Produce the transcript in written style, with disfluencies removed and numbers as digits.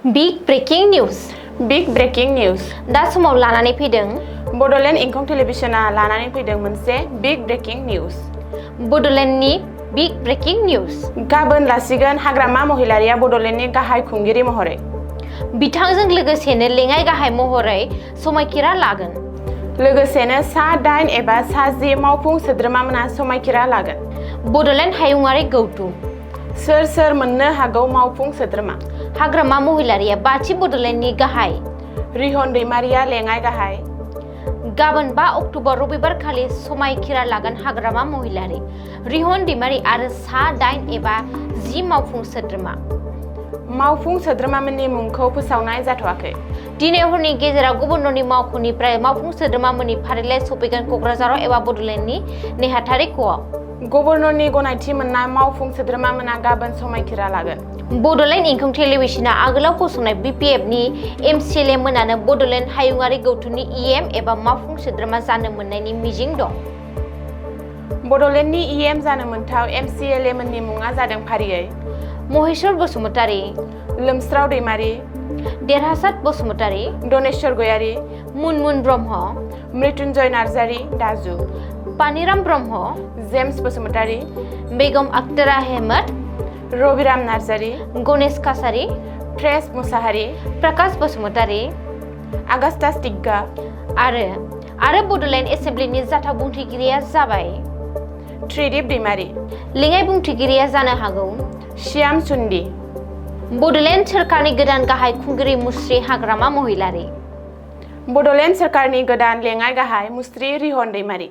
Big breaking news दा समाव लानानै फैदों बड'लेण्ड इंखं टेलिभिजनआ लानानै फैदों मोनसे बिग ब्रेकिं निउज। बड'लेण्डनि बिग ब्रेकिं निउज। गाबोन लासिगोन हाग्रामा महिलारिया बड'लेण्डनि गाहाय खुंगिरि महरै। बिथांजों लोगोसेनो लेङाइ गाहाय महरै समायखिरा लागोन। लोगोसेनो सा 8 एबा सा 10 मावफुं सोद्रोमामोना समायखिरा लागोन। बड'लेण्ड हायुङारि गौथुम। सोर मोननो हागौ मावफुं सोद्रोमा? हाग्रामा महिलारिया बाथि बड'लेण्डनि गाहाय। रिहन दैमारिया लेङाइ गाहाय। गाबोन 5 अक्ट'बर रबिबार खालि समायखिरा लागोन हाग्रामा महिलारि, रिहन दैमारि आरो सा 8 एबा 10 मावफुं सोद्रोमा। मावफुं सोद्रोमामोननि मुंखौ फोसावनाय जाथ'वाखै। दिनै हरनि गेजेराव गभर्नरनि मावख'निफ्राय मावफुं सोद्रोमामोननि फारिलाइ सफैगोन क'क्राझाराव एबा बड'लेण्डनि नेहाथारि क'आव। गभर्नरनि गनायथि मोननाय मावफुं सोद्रोमामोना गाबोन समायखिरा लागोन। बड'लेण्ड इंखं टेलिभिजनआ आगोलाव फसंनाय BPFनि MCLA मोनानो बड'लेण्ड हायुङारि गौथुमनि EM एबा मावफुं सोद्रोमा जानो मोननायनि मिजिं दं। बड'लेण्डनि EM जानो मोनथाव MCLA मोननि मुङा जादों फारियै महेश्वर बसुमतारी, लोमस्राव दैमारि, देरहासात बसुमतारी, दनेश्वर गयारी, मुनमुन ब्रह्म, मृत्युंजय नार्जारी दाजु, पानिराम ब्रह्म, जेम्स बसुमतारी, बेगम आख्तार अहमद, रबिराम नार्जारी, गणेश कासारी, प्रेस मुसाहारि, प्रकाश बसुमतारी, आगास्टास टिग्गा आरो बड'लेण्ड एसेम्ब्लिनि जाथाव बुंथिगिरिया जाबाय त्रिदिप दैमारि। लेङाइ बुंथिगिरिया जानो हागौ श्याम सुन्दि। बड'लेण्ड सोरखारनि गोदान गाहाय खुंगिरि मुस्रि हाग्रामा महिलारि। बड'लेण्ड सोरखारनि गोदान लेङाइ गाहाय मुस्रि रिहन दैमारि।